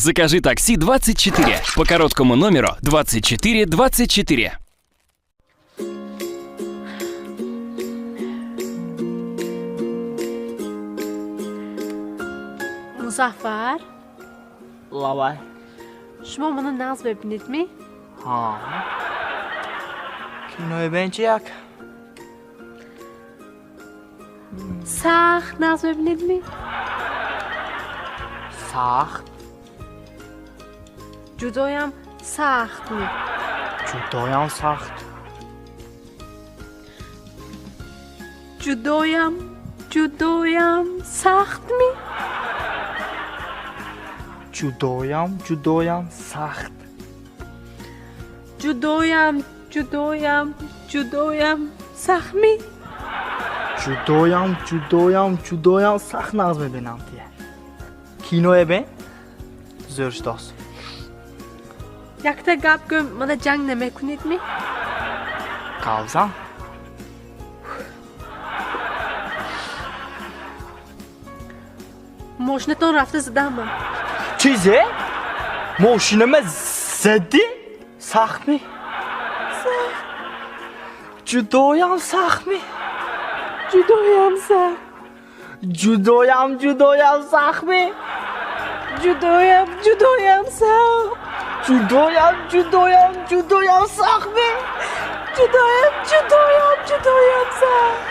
Закажи такси 24 по короткому номеру 24 24. Музаффар. Лабай. Шумо мана нағз мебинедми? Ҳа, кинои бен чи як? Сахт нағз мебинедми? Сахт. Ҷудоям сахтми? Ҷудоям сахт. Ҷудоям, ҷудоям сахтми? Ҷудоям, ҷудоям сахт. Ҷудоям, ҷудоям, ҷудоям сахтми? Ҷудоям, ҷудоям, ҷудоям сахт нағз мебинам тия. Киное бен зӯр шудост. Якта гап гӯм, мана ҷанг намекунедми? Қавзан. Мошинатон рафта задама. Чизе? Мошинама задӣ? Сахтми? Ҷудоям сахтми? Ҷудоям сахт. Ҷудоям, ҷудоям сахтми? Ҷудоям, ҷудоям сахт. Ҷудоям, ҷудоям, ҷудоям сахтми? Ҷудоям, ҷудоям, ҷудоям сахт.